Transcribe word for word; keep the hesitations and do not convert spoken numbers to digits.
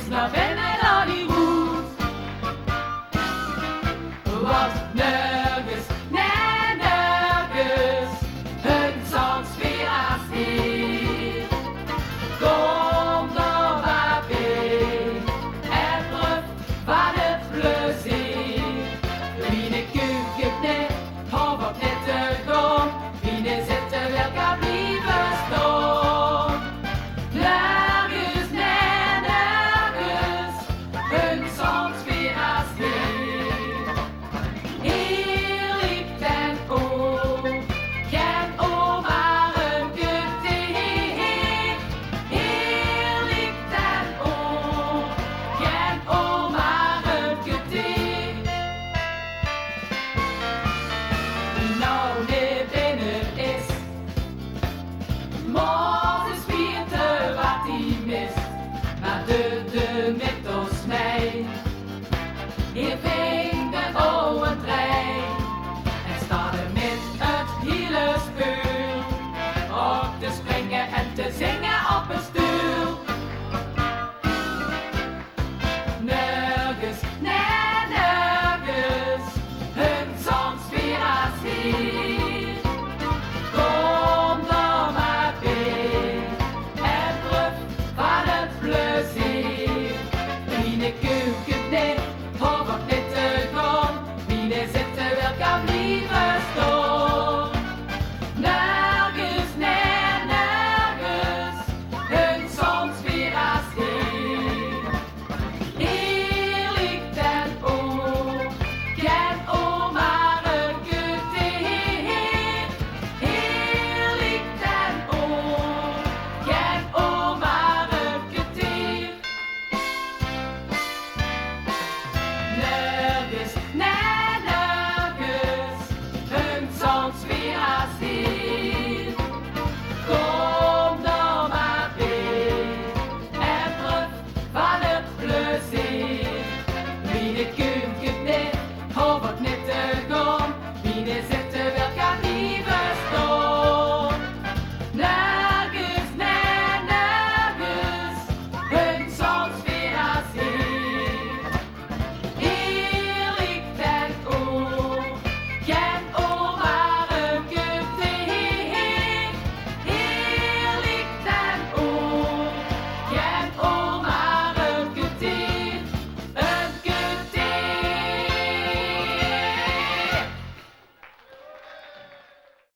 Nao binne, nao die roes. Want nörges, nae, nörges, hun zóngs weer as hie. Kóm dao mer bie en proef van 't plezeer. Wie 'ne kuukekneep hoof 't neet te gaon, wie 'ne zitte wil kan blieve staon. Nörges, nae, nörges, hun zóngs weer as hie. Hie ligk den oor, gen oma en kutte. Hie ligk den oor, gen oma en kutte. Wie noe neet binne is, mós ins wiete wat ie mis. Mer doe, doe mit ós mei. Hie ving d'n aw dreej en staon d'r mit 't hiele speul op te springe en te zinge op 'n stoel. Nörges, nae, nörges, hun zóngs weer as hie. Kóm dao mer bie en proef van 't plezeer. Wie 'ne